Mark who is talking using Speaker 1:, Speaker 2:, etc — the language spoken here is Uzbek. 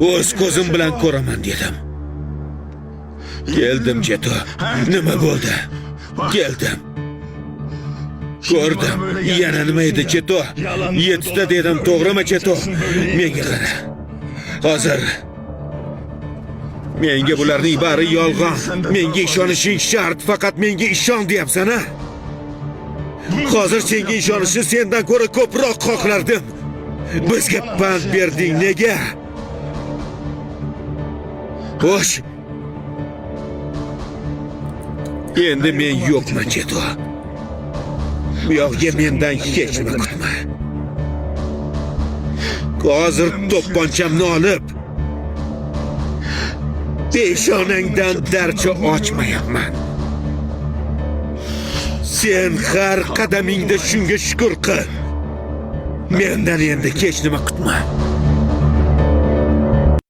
Speaker 1: O'z ko'zim bilan ko'raman dedim. Keldim, Cheto. Nima bo'ldi? Keldim. Ko'rdim. Yana nima edi, Cheto? 7ta dedim, to'g'rimi, Cheto? Menga qara. Hozir menga bularning bari yolg'on. Menga ishonishing shart, faqat menga ishon deyapsan-a? Hozir senga ishonishni sendan ko'ra ko'proq xohlardim. Bizga pand berding nega? Xo'sh. Endi men yo'qman, Cheto. Bu yoqga mendan hech nima kutma. Hozir to'pponchamni olib peshonangdan darcha ochmayapman. Sen har qadamingda shunga shukr qil. Mendan endi hech nima kutma.